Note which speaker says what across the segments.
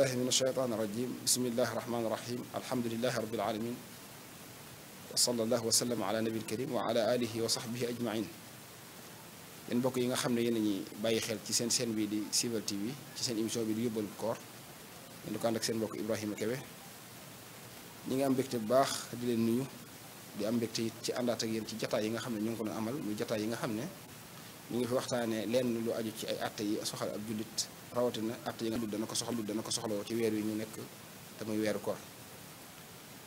Speaker 1: billahi min ashaytaan irajim bismillahi rahmaani rahim alhamdulilahi rabbil alamin wa sallallahu wa sallam ala nabil karim wa ala alihi wa sahbihi ajmain yéen mbokk yi nga xam ne yéen a ñuy bàyyi xel ci seen chaîne bi di Siweul TV ci seen émission bi di yóbbalu koor ngeen di ko ànd ak seen mbokk Ibrahima Kebe ñi ngi am mbégte bu baax di leen nuyu di am mbégte it ci àndaat ak yéen ci jataay yi nga xam ne ñu ngi ko doon amal muy jataay yi nga xam ne ñu ngi fi waxtaanee lenn lu aju ci ay atte yi soxal ab jullit rawatina atte yi nga dana ko soxlawoo ci weer wi ñu nekk te muy weeru koor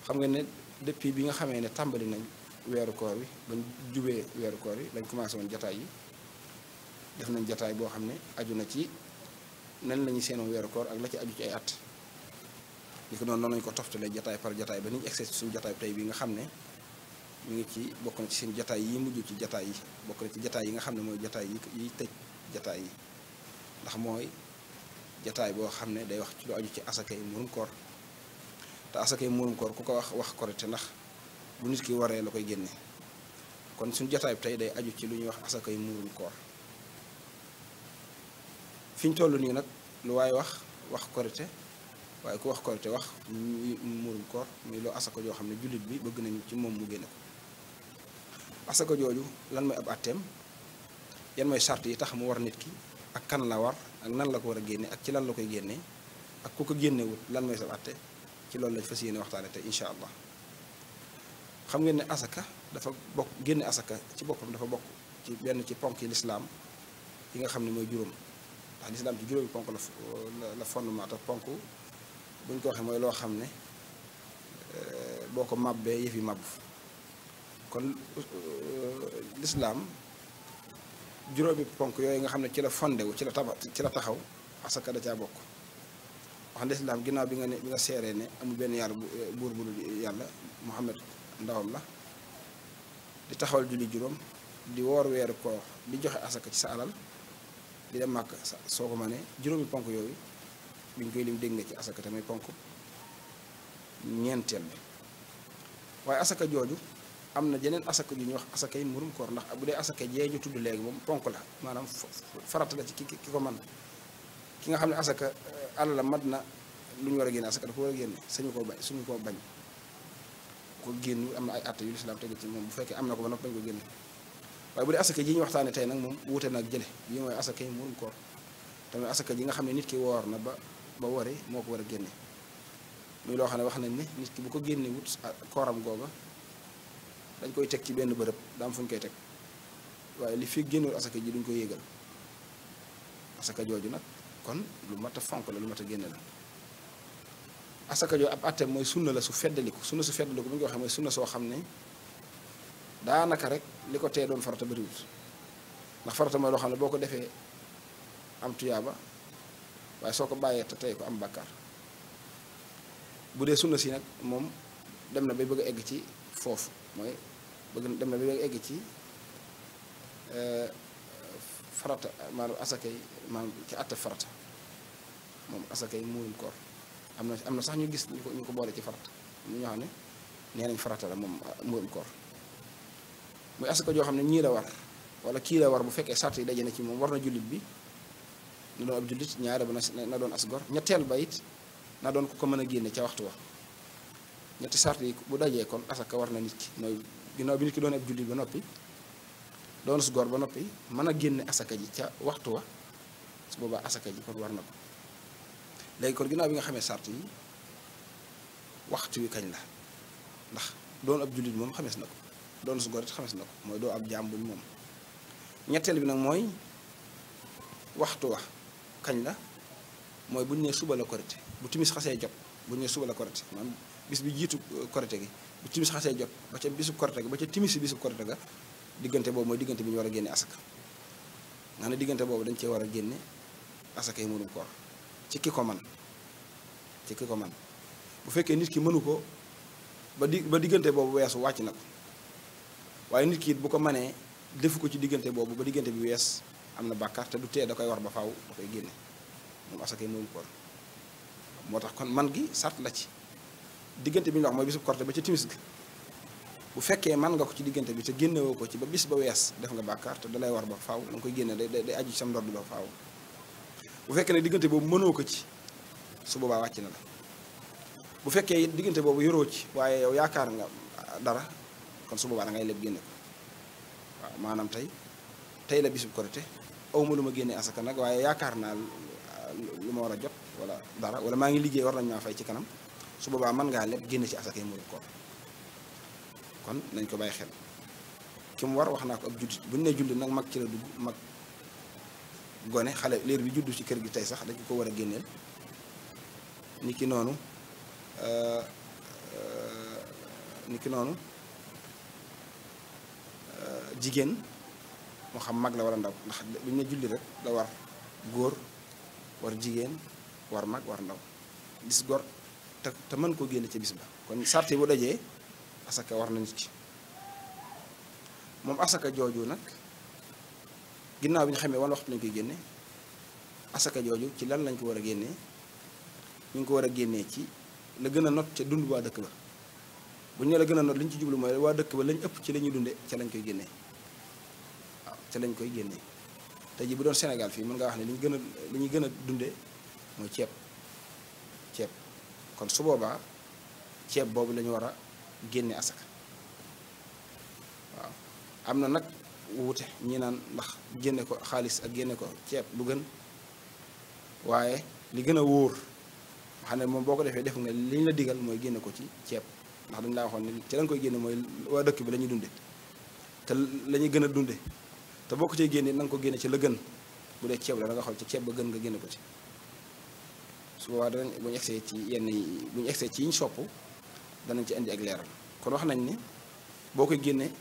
Speaker 1: xam nga ne depuis bi nga xamee ne tàmbali nañ weeru koor wi bañ jubee weeru koor yi lañ commencé woon jataay yi def nañ jataay boo xam ne aju na ci nan la ñuy seenoon weeru koor ak la ci aju ci ay at li ko noonu lañ ko toftalee jataay par jataay ba niñ egsi suñu jataay tey bi nga xam ne ñu ngi ci bokk na ci seen jataay yi mujj ci jataay yi bokk na ci jataay yi nga xam ne mooy jataay yi tëj jataay yi ndax mooy jataay boo xam ne day wax ci lu aju ci asakay muurum koor te asakay muurum koor ku ko wax korite ndax bu nit ki waree la koy génne kon suñu jataay bi tey day aju ci lu ñuy wax asakay muurum koor fi ñu toll nii nag lu waaye wax korite waaye ku wax korite wax muurum koor muy loo asaka joo xam ne jullit bi bëgg nañu ci moom mu génne ko asaka jooju lan mooy ab atteem yan mooy sart yi tax mu war nit ki ak kan la war ak nan la ko war a génne ak ci lan la koy génne ak ku ko génnewut lan mooy sa atte ci loolu lañ fas yéene waxtaane te incha allah xam ngeen ne asaka dafa bokk génne asaka ci boppam dafa bokk ci benn ci ponk yi lislaam yi nga xam ne mooy juróom ndax lislaam ci juróomi ponk la fondement te ponk buñ ko waxee mooy loo xam ne boo ko màbbee yëf yi màbb kon lislaam juróomi ponk yooyu nga xam ne ci la fondé wu ci la taxaw asaka da caa bokk wax lislaam ginnaaw bi nga seeree ne amul benn yàlla buur bu dul yàlla Muhammad ndawam la di taxawal julli juróom di woor weeru koor di joxe asaka ci sa alal di dem màkk soo ko mënee juróomi ponk yooyu biñ koy lim dégg nga ci asaka tamit ponk ñeenteel bi waaye asaka jooju am na jeneen asaka ju ñuy wax asaka yi murum koor ndax bu dee asaka jee ñu tudd léegi moom ponk la maanaam farata la ci ki ko man ki nga xam ne asaka àll la mat na lu ñu war a génne asaka dafa war a génne suñu koo bañ ko génn am na ay atte yu lislaam tege ci moom bu fekkee am na ko ba noppi bañ ko génne waaye bu dee asaka ji ñu waxtaane tey nag moom wuute nag jële yi mooy asaka yi murum koor tamit asaka ji nga xam ne nit ki woor na ba wari moo ko war a génne muy loo xam ne wax nañ ne nit ki bu ko génne wut kooram googa dañ koy teg ci benn bërëb daam fu ñu koy teg waaye li fi génnul asaka ji duñ ko yéegal asaka jooju nag kon lu mat a fonk la lu mat a génne la asaka jooju ab atteem mooy sunna la su feddaliku bu ñu ko waxee mooy sunna soo xam ne daanaka rek li ko tee doon farata bariwut ndax farata mooy loo xam ne boo ko defee am tuyaaba waaye soo ko bàyyee te tey ko am bàkkaar bu dee sunna si nag moom dem na bay bëgg a egg ci foofu mooy dem na bay bëgg a egg ci farata maanaam asakay maanaam ci atte farata moom asakay muurum koor am na sax ñu gis ñu ko boole ci farata ñu ñoo xam ne nee nañ farata la moom muurum koor muy asaka joo xam ne ñii la war wala kii la war bu fekkee sart yi daje na ci moom war na jullit bi na doon ab jullit ñaare ba na doon as gor ñetteel ba it na doon ku ko mën a génne ca waxtu wa ñetti sart yi bu dajee kon asaka war na nit ki mooy ginnaaw bi nit ki doon ab jullit ba noppi doon as gor ba noppi mën a génne asaka ji ca waxtu wa su boobaa asaka ji kon war na ko léegi kon ginnaaw bi nga xamee sart yi waxtu wi kañ la ndax doon ab jullit moom xamees na ko doon as gor it xamees na ko mooy doo ab jaam buñ moom ñetteel bi nag mooy waxtu wa kañ la mooy bu ñu nee suba la korite bu timis xasee jot bu ñu nee suba la korite maanaam bis bi jiitu korite gi bu timis xasee jot ba ca bisub korite ga ba ca timis bisub korite ga diggante boobu mooy diggante bi ñu war a génne asaka nga xam ne diggante boobu dañ cee war a génne asaka yi muurum koor ci ki ko man bu fekkee nit ki mënu ko ba diggante boobu weesu wàcc na ko waaye nit ki it bu ko manee defu ko ci diggante boobu ba diggante bi wees am na bàkkaar te du tee da koy war ba faaw da koy génne moom asaka yi muurum koor moo tax kon man gi sart la ci diggante bi ñu wax mooy bisub korte ba ca timis gi bu fekkee man nga ko ci diggante bi te génnewoo ko ci ba bis ba wees def nga bàkkaar te dalay war ba faaw da nga koy génne day aju ci sam ndodd ba faaw bu fekkee ne diggante boobu mënoo ko ci su boobaa wàcc na la. bu fekkee diggante boobu yoroo ci waaye yow yaakaar nga dara kon su boobaa da ngay leb génne ko waaw maanaam tey la bisub korite awma lu ma génnee asaka nag waaye yaakaar naa lu ma war a jot wala dara wala maa ngi liggéey war nañ maa fay ci kanam su boobaa mën ngaa leb génne ci asaka yi murum koor kon nañ ko bàyyi xel ki mu war wax naa ko ab jullit bu ñu nee jullit nag mag ci la dugg mag gone xale liir bi juddu ci kër gi tey sax dañ ko war a génneel ni ki noonu jigéen moo xam mag la wala ndaw ndax bu ñu ne julli rek da war góor war jigéen war mag war ndaw gis gor te mën koo génne ca bis ba kon sarti bu dajee asaka war na nit ki moom asaka jooju nag ginnaaw bi ñu xamee wan waxtu lañ koy génne asaka jooju ci lan lañ ko war a génnee ñu ngi ko war a génnee ci la gën a not ca dund waa dëkk ba bu ñu ne la gën a not li ñu ci jublu mooy waa dëkk ba lañ ëpp ci la ñuy dunde ca lañ koy génnee waaw ca lañ koy génnee te ji bu doon Sénégal fii mën ngaa wax ne li ñuy gën a dunde mooy ceeb kon su boobaa ceeb boobu la ñu war a génne asaka waaw am na nag wuute ñi naan ndax génne ko xaalis ak génne ko ceeb lu gën waaye li gën a wóor xam ne moom boo ko defee def nga li ñu la digal mooy génne ko ci ceeb ndax dañu laa waxoon ne ci la nga koy génne mooy waa dëkk bi la ñuy dunde te la ñuy gën a dunde te boo ko cee génne na nga ko génne ci la gën bu dee ceeb la da nga xool ci ceeb ba gën nga génne ko ci su boobaa danañ bu ñu egsee ci yenn yi bu ñu egsee ci yi ñu sopp danañ ci indi ak leeral kon wax nañ ne boo koy génne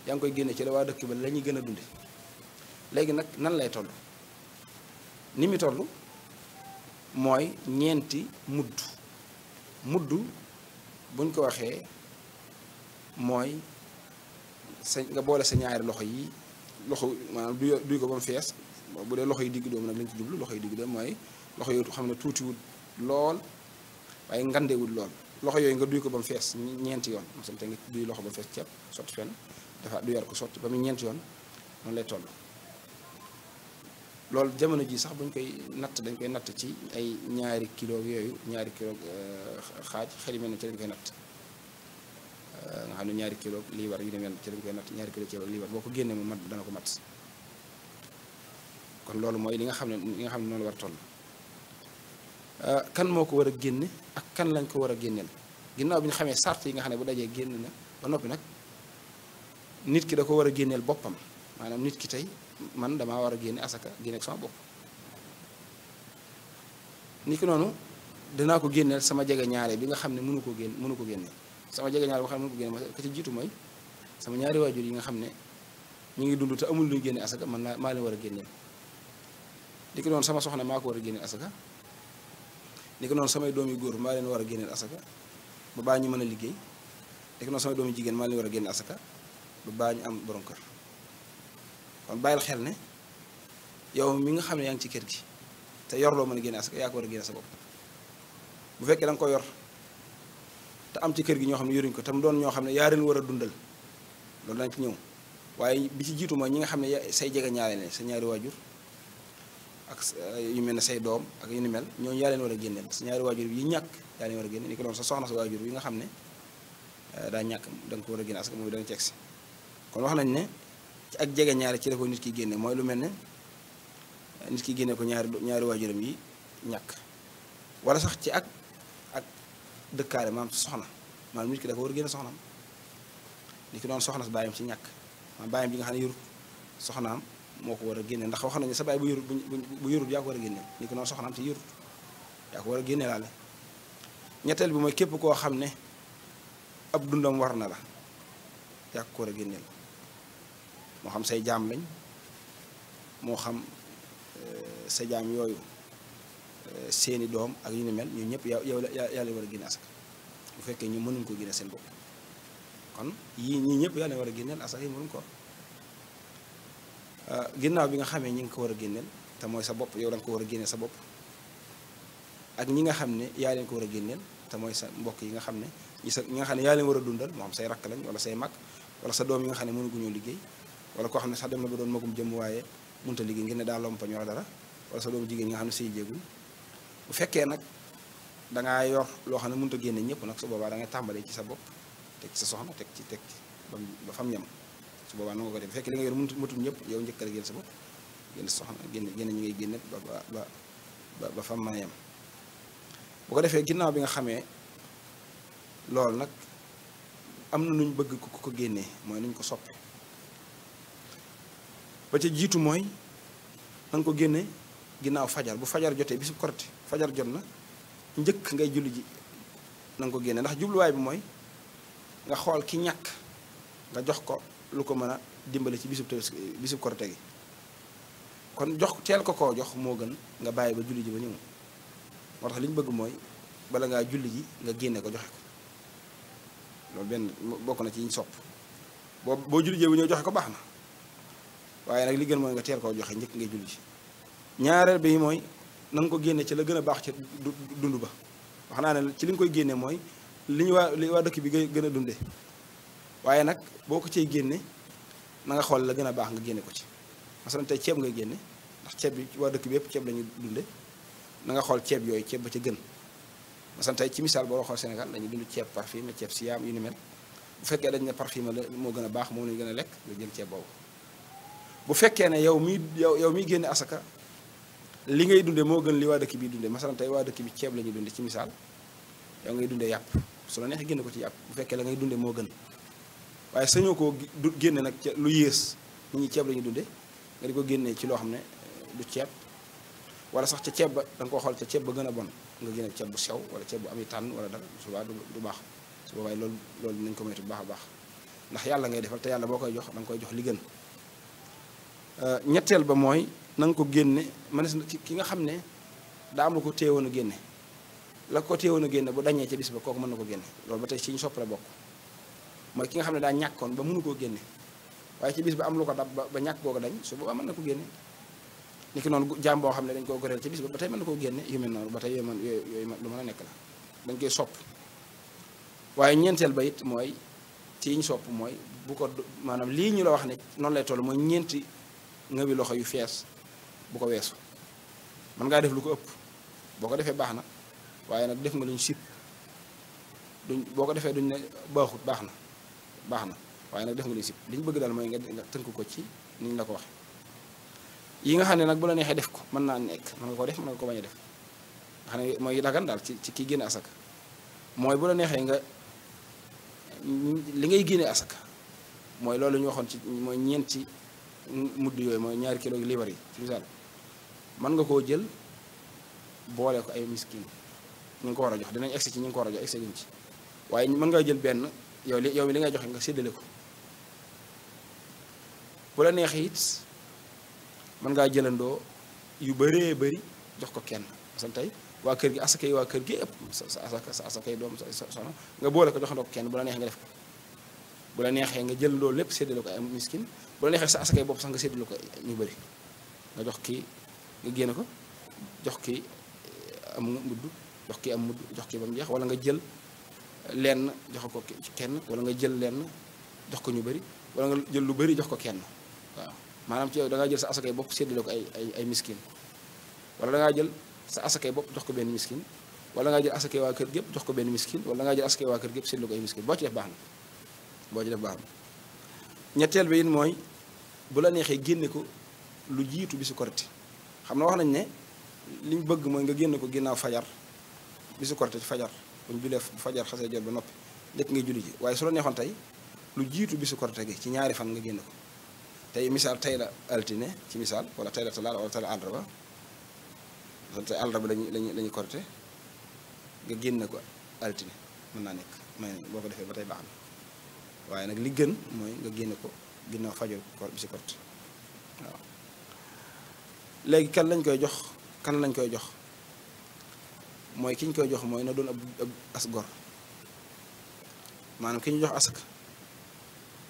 Speaker 1: yaa ngi koy génne ci la waa dëkk ba la ñuy gën a dunde léegi nag nan lay toll ni mi toll mooy ñeenti mudd buñ ko waxee mooy sa nga boole sa ñaari loxo yi loxo maanaam duy ko ba mu fees bu dee loxo yi digg doomu nag lañ ci jublu loxo yi digg doom mooy loxo yooyu xam ne tuutiwul lool waaye ngandewul lool loxo yooyu nga duy ko ba mu fees ñeenti yoon mosam te nga duy loxo ba mu fees ceeb sotti fenn dafa du yar ko sotti ba mu ñeenti yoon noonu lay toll loolu jamono ji sax buñ koy natt dañ koy natt ci ay ñaari kilo yooyu ñaari kilo xaaj xel yi mel ne ci lañ koy natt nga xam ne ñaari kilo liibar yu demee ci lañ koy natt ñaari kilo ceeb ak liibar boo ko génnee mu mat dana ko mat kon loolu mooy li nga xam ne noonu war a toll kan moo ko war a génne ak kan lañ ko war a génneel ginnaaw bi ñu xamee sart yi nga xam ne bu dajee génn na ba noppi nag nit ki da ko war a génneel boppam maanaam nit ki tey man damaa war a génne asaka génne ak sama bopp nit ki noonu dinaa ko génneel sama jege ñaare bi nga xam ne mënu ko génne sama jege ñaare boo xam ne mënu ko génne ka ci jiitu mooy sama ñaari waajur yi nga xam ne ñu ngi dund te amul luñu génne asaka man maa leen war a génneel nit ki noonu sama soxna maa ko war a génneel asaka nit ki noonu samay doom yu góor maa leen war a génneel asaka ba baa ñu mën a liggéey nit ki noonu samay doom yu jigéen maa leen war a génneel asaka ba baa ñu am borom kër kon bàyyil xel ne yow mi nga xam ne yaa ngi ci kër gi te yor loo mën a génne asaka yaa ko war a génne sa bopp bu fekkee da nga ko yor te am ci kër gi ñoo xam ne yoruñ ko te mu doon ñoo xam ne yaa leen war a dundal loolu dañ ci ñëw waaye bi ci jiitu mooy ñi nga xam ne say jege ñaare ne sa ñaari waajur ak yu mel ne say doom ak yu ni mel ñooñu yaa leen war a génneel sa ñaari waajur yi ñàkk yaa leen war a génne ni ko doon sa soxna sa waajur yi nga xam ne daa ñàkk da nga ko war a génne asaka mooy danga ceeg si kon wax nañ ne ci ak jege ñaari ci la ko nit ki génne mooy lu mel ne nit ki génne ko ñaari waajuram yi ñàkk wala sax ci ak dëkkaale maanaam soxna maanaam nit ki dafa war a génne soxnaam nit ki doon soxna si bàyyam ci ñàkk maanaam bàyyam bi nga xam ne yorut soxnaam moo ko war a génne ndax wax nañu sa bàyyi bu yorut yaa ko war a génneel nit ki doon soxnaam te yorut yaa ko war a génne laale ñetteel bi mooy képp koo xam ne ab dundam war na la yaa ko war a génneel moo xam say jaam lañ moo xam sa jaam yooyu seeni doom ak yu ni mel ñun ñëpp yow yaa leen war a génne asaka bu fekkee ñu mënuñ ko génne seen bopp kon ñii ñëpp yaa leen war a génneel asaka yi mënuñ ko ginnaaw bi nga xamee ñi nga ko war a génneel te mooy sa bopp yow da nga ko war a génneel sa bopp ak ñi nga xam ne yaa leen ko war a génneel te mooy sa mbokk yi nga xam ne ñi nga xam ne yaa leen war a dundal moo xam say rakk lañ wala say mag wala sa doom yi nga xam ne mënu guñoo liggéey wala koo xam ne sax dem na ba doon magum jëm waaye mënut a liggéey ngir ne daa lompañ wala dara wala sa doomu jigéen ñi nga xam ne say jéegul bu fekkee nag da ngaa yor loo xam ne mënut a génne ñëpp nag su boobaa da ngay tàmbalee ci sa bopp teg ci sa soxna teg ci ba fam ñam su boobaa na nga ko def bu fekkee li nga yor mëtul ñëpp yow njëkk a génn sa bopp génn sa soxna génne ñi ngay génne ba fam mën a yem bu ko defee ginnaaw bi nga xamee loolu nag am na nuñ bëgg ku ko génnee mooy nuñ ko soppe ba ca jiitu mooy na nga ko génne ginnaaw fajar bu fajar jotee bisu korite fajar jot na njëkk ngay julli ji na nga ko génne ndax jubluwaay bi mooy nga xool ki ñàkk nga jox ko lu ko mën a dimbale ci bisub korite gi kon teel ko koo jox moo gën nga bàyyi ba julli ji ba ñëw moo tax li ñu bëgg mooy bala ngaa julli ji nga génne ko joxe ko loolu benn bokk na ci ñu sopp boo julli ji bu ñëw joxe ko baax na waaye nag li gën mooy nga teel koo joxe njëkk ngay julli ji ñaareel bi mooy na nga ko génne ci la gën a baax ci dund ba wax naa ne ci li nga koy génne mooy li waa dëkk bi gën a dunde waaye nag boo ko ciy génne na nga xool la gën a baax nga génne ko ci masalan tey ceeb ngay génne ndax ceeb bi waa dëkk bi yëpp ceeb la ñuy dunde na nga xool ceeb yooyu ceeb ba ca gën masalan tey ci misaal boo xool Sénégal dañuy dund ceeb parfumé ceeb siyaam yu ni mel bu fekkee dañ ne parfumé la moo gën a baax moom lañu gën a lekk nga jël ceeb boobu bu fekkee ne yow miy génne asaka li ngay dunde moo gën li waa dëkk bi dunde masalan tey waa dëkk bi ceeb la ñuy dunde ci misaal yow ngay dundee yàpp su la neexee génne ko ci yàpp bu fekkee la ngay dunde moo gën waaye sañoo koo génne nag lu yées nit ñi ceeb la ñuy dunde nga di ko génnee ci loo xam ne du ceeb wala sax ca ceeb ba da nga ko xool ca ceeb ba gën a bon nga génne ceeb bu sew wala ceeb bu ami tànn wala dara su boobaa du baax su boobaa loolu nañ ko moytu bu baax a baax ndax yàlla ngay defal te yàlla boo koy jox da nga koy jox li gën ñetteel ba mooy na nga ko génne manes ki nga xam ne daa am lu ko téewoon a génne la ko téewoon a génne bu dañee ca bis ba kooku mën na ko génne loolu ba tey ci ñu sopp la bokk mooy ki nga xam ne daa ñàkkoon ba mënu koo génne waaye ci bis ba am lu ko dab ba ñàkk googu dañ su boobaa mën na ko génne ni ki noonu jaam boo xam ne dañ koo goreel ci bis ba tey mën na koo génne yu mel noonu ba tey yooyu lu mën a nekk la dañ koy sopp waaye ñeenteel ba it mooy ci ñu sopp mooy bu ko maanaam lii ñu la wax ne noonu lay toll mooy ñeenti ngabi loxo yu fees bu ko weesu mën ngaa def lu ko ëpp boo ko defee baax na waaye nag def nga luñ sib boo ko defee duñ ne baaxut baax na waaye nag def nga luñ sib li ñu bëgg daal mooy nga tënk ko ci ni ñu la ko waxe yi nga xam ne nag bu la neexee def ko mën naa nekk mën nga ko def mën nga ko bañ a def nga xam ne mooy dagan daal ci kii génne asaka mooy bu la neexee nga li ngay génne asaka mooy loolu ñu waxoon ci mooy ñeenti mudd yooyu mooy 2 kilo libar yi ci misaal mën nga koo jël boole ko ay miskin ñu ngi ko war a jox dinañ egsi ci ñu ngi ko war a jox egsi guñ ci waaye mën ngaa jël benn yow mi li ngay joxe nga séddale ko bu la neexee it mën ngaa jëlandoo yu bëree bëri jox ko kenn parce que tey waa kër gi asaka yi waa kër gi ëpp sa asaka yi doom sa soxna nga boole ko joxandoo ko kenn bu la neexee nga def ko bu la neexee nga jëlandoo lépp séddale ko ay miskin bu la neexee sa asaka yi bopp sax nga séddale ko ñu bëri nga jox kii nga génne ko jox kii am mudd jox kii am mudd jox kii ba mu jeex wala nga jël lenn jox ko kenn wala nga jël lenn jox ko ñu bëri wala nga jël lu bëri jox ko kenn waaw maanaam ci yow da ngaa jël sa asakay bopp séddale ko ay miskin wala da ngaa jël sa asakay bopp jox ko benn miskin wala ngaa jël asakay waa kër gépp jox ko benn miskin wala ngaa jël asakay waa kër gépp séddale ko ay miskin boo ci def baax na ñetteel bi it mooy bu la neexee génne ko lu jiitu bisu korite xam na wax nañ ne liñ bëgg mooy nga génne ko ginnaaw fajar bisu korite ci fajar bu ñu julee fajar xasee jot ba noppi njëkk ngay julli ji waaye su la neexoon tey lu jiitu bisu korite gi ci ñaari fan nga génne ko tey misaal tey la altine ci misaal wala tey la talaata wala tey la àllarba tey àllarba lañuy korite nga génne ko altine mën naa nekk may boo ko defee ba tey baax na waaye nag li gën mooy nga génne ko ginnaaw fajar bisu korite waaw léegi kan lañ koy jox mooy ki ñu koy jox mooy na doon ab as gor maanaam ki ñu jox asaka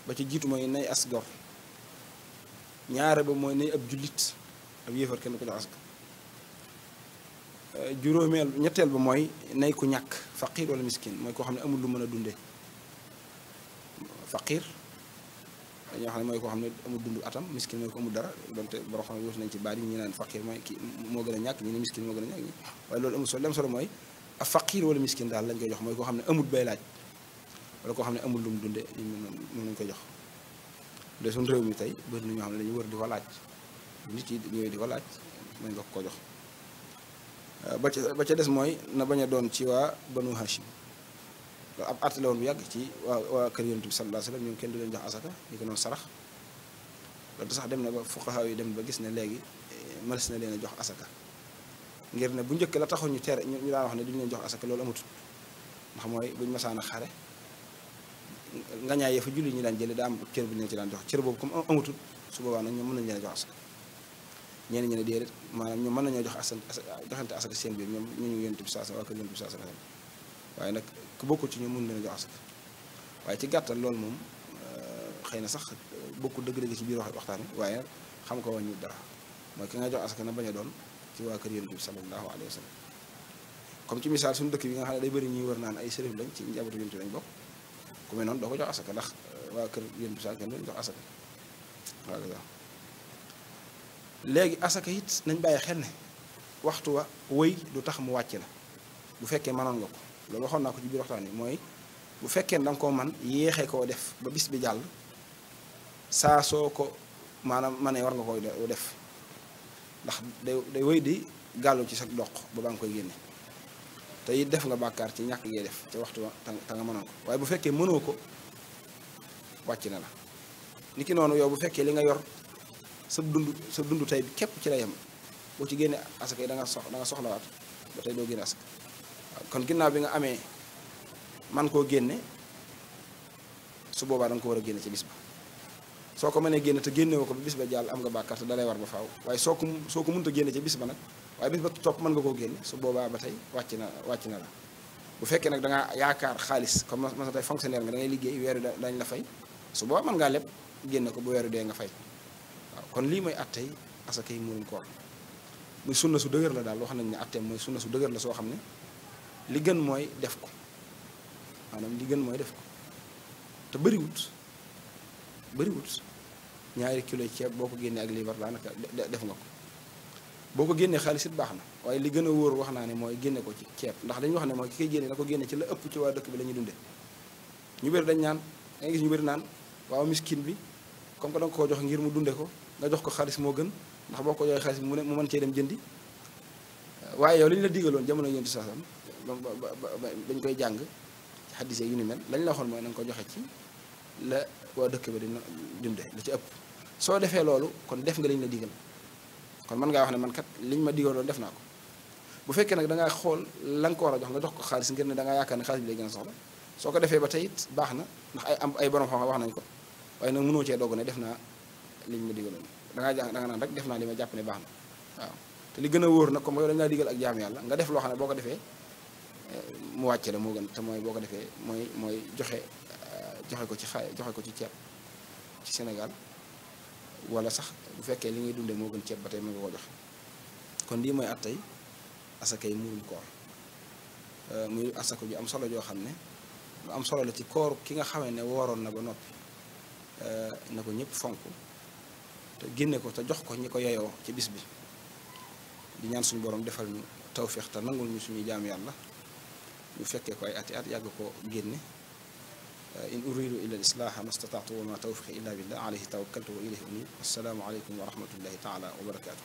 Speaker 1: ba ci jiitu mooy nay as gor ñaare ba mooy nay ab jullit ab yéefar kenn ko jox asaka ñetteel ba mooy nay ku ñàkk faqir wala miskin mooy koo xam ne amul lu mën a dundee faqir dañoo xam ne mooy koo xam ne amul dund atam miskin mooy ko amul dara donte boro xam ne nañ ci baat yi ñu naan faqir mooy ki moo gën a ñàkk ñi ne miskin moo gën a ñàkk waaye loolu amul solo li am solo mooy ab faqir wala miskin daal lañ koy jox mooy koo xam ne amul bay laaj wala koo xam ne amul lu mu dunde moom lañ koy jox. de suñu réew mi tey bëri na ñoo xam ne dañuy wër di ko laaj nit yi ñooy di ko laaj mën nga ko jox. ba ca des mooy na bañ a doon ci waa banu hashim loolu ab àtte la woon bu yàgg ci waa kër yonent bi sallallahu alayhi wasallam ñoom kenn du leen jox asaka ñu ko noonu sarax loolu sax dem na ba fuqaha yi dem ba gis ne léegi mënees na leen a jox asaka ngir ne bu njëkk la taxoon ñu tere ñu daan wax ne duñu leen jox asaka loolu amatul ndax mooy buñu masaan a xare nga ñaayee fa julli ñi daan jële daa am cër bu ñu leen ci daan jox cër boobu comme amatul su boobaa nag ñoom mën nañu leen a jox asaka ñenn ñi ne déedéet maanaam ñoom mën nañoo joxante asaka seen biir ñoom ñu yonent bi saa waa kër yonent bi saa waaye nag ku bokkul ci ñoom mën leen a jox asaka waaye ci gàttal loolu moom xëy na sax bokkul dëgg-dëgg ci biir waxtaan wi waaye xam ko wàññi dara mooy ki nga jox asaka na bañ a doon ci waa kër yonent bi sallallahu alayhi wa sallam comme ci misaal suñu dëkk bi nga xam ne day bëri ñuy wër naan ay sërif lañ ci njabootu yonent bi lañ bokk ku mel noonu doo ko jox asaka ndax waa kër yonent bi saa kenn lañ jox asaka waaw léegi asaka it nañ bàyyi xel ne waxtu wa wëy du tax mu wàcc la bu fekkee mënoon nga ko loolu waxoon naa ko ci biir waxtaan wi mooy bu fekkee da nga koo man yéexee koo def ba bis bi jàll saa soo ko maanaam manee war nga koy def ndax day wëy di gàllu ci sa doq ba ba nga koy génne te it def nga bàkkaar ci ñàkk gee def ci waxtu wa te nga mënoon ko waaye bu fekkee mënoo ko wàcc na la niki noonu yow bu fekkee li nga yor sa dund tey bi képp ci la yem boo ci génne asaka yi da nga soxlawaat ba tey doo génne asaka waaw kon ginnaaw bi nga amee man koo génne su boobaa da nga ko war a génne ci bis ba soo ko mënee génne te génnewoo ko ba bis ba jàll am nga bàkkaar te dalay war ba faaw waaye soo ko mënta génne ci bis ba nag waaye bis ba topp mën nga koo génne su boobaa ba tey wàcc na la bu fekkee nag da ngaa yaakaar xaalis comme ma tey fonctionnaire nga da ngay liggéey weeru dañ la fay su boobaa mën ngaa lépp génne ko bu weeru dee nga fay kon lii mooy attey asaka yi muurum koor muy sunna su dëgër la daal wax nañ ne atteem mooy sunna su dëgër la soo xam ne li gën mooy def ko maanaam li gën mooy def ko te bëriwut ñaari kilo ceeb boo ko génnee ak liibar daanaka def nga ko boo ko génnee xaalis it baax na waaye li gën a wóor wax naa ne mooy génne ko ci ceeb ndax dañu wax ne mooy ki koy génne da ko génne ci la ëpp ci waa dëkk bi la ñuy dunde ñu bëri dañ naan da ngay gis ñu bëri naan waaw miskin bi comme que da nga koo jox ngir mu dunde ko nga jox ko xaalis moo gën ndax boo ko joxee xaalis mu mën cee dem jëndi waaye yow li ñu la digaloon jamono yonent saasam bañ koy jàng ci xaddis yu ni mel lañ la waxoon mooy na nga ko joxe ci la waa dëkk bi dina dunde la ci ëpp soo defee loolu kon def nga liñ la digal kon mën ngaa wax ne man kat liñ ma digaloon def naa ko bu fekkee nag da ngaa xool la nga ko war a jox nga jox ko xaalis ngir ne da ngaa yaakaar ne xaalis bi lay gën a soxla soo ko defee ba tey it baax na ndax ay borom xam-xam wax nañ ko waaye nag mënoo cee dogg ne def naa liñ ma digaloon da nga naan rek def naa li ma jàpp ne baax na waaw te li gën a wóor nag comme yow dañ laa digal ak jaam yàlla nga def loo xam ne boo ko defee mu wàcce la moo gën te mooy boo ko defee mooy joxe ko ci joxe ko ci ceeb ci Sénégal wala sax bu fekkee li ngay dundee moo gën ceeb ba tey mën nga ko joxe kon lii mooy at tey asaka yi muurum koor muy asaka ju am solo joo xam ne lu am solo la ci koor ki nga xamee ne wooroon na ba noppi na ko ñëpp fonk te génne ko te jox ko ñi ko yeyoo ci bis bi di ñaan suñu borom defal ñu tawféex te nangul ñu suñuy jaam yàlla ñu fekkee ko ay ati at yàgg ko génne in uridu illa al islaaha ma stataatu wa ma tawfiqi illa billah alayhi tawakkaltu wa ilayhi unib assalaamu aleykum wa rahmatullahi taala wa barakaatu